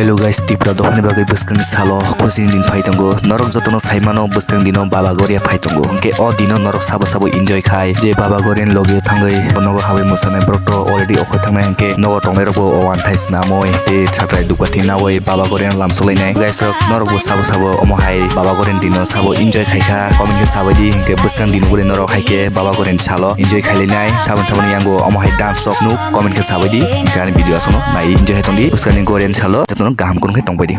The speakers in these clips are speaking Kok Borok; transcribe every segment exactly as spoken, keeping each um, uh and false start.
Hello guys, Tripura dophani bagwi bwskangni salo khusini din phai tongo. Norok jotono sai mano bwskang dino Baba Goria phai tongo. Hwnkhe o dino norok sabo sabo enjoy khai je Baba Goria ni logi thangwi nogo habai mwsana borok to already okhoi thangnai hwnkhe nogo tongnai rokbo o wanthai snamwi tei satrai dukbati nawi Baba Goria ni lam solainai. Guys rok norokbo sabo sabo omo hai Baba Goria ni dino sabo enjoy khaikha comment khe sabaidi hwnkhe bwskang dino guri norok haikhe Baba Goria ni salo enjoy khailainai. Sabon saboni yango omo hai dance rok nuk comment khe sabaidi hwnkhe ani video aswkno nai enjoy hai tongdi bwskangni Goria ni salo. Jotono kaham kwrwng khe tongbaidi.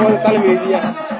Tal media.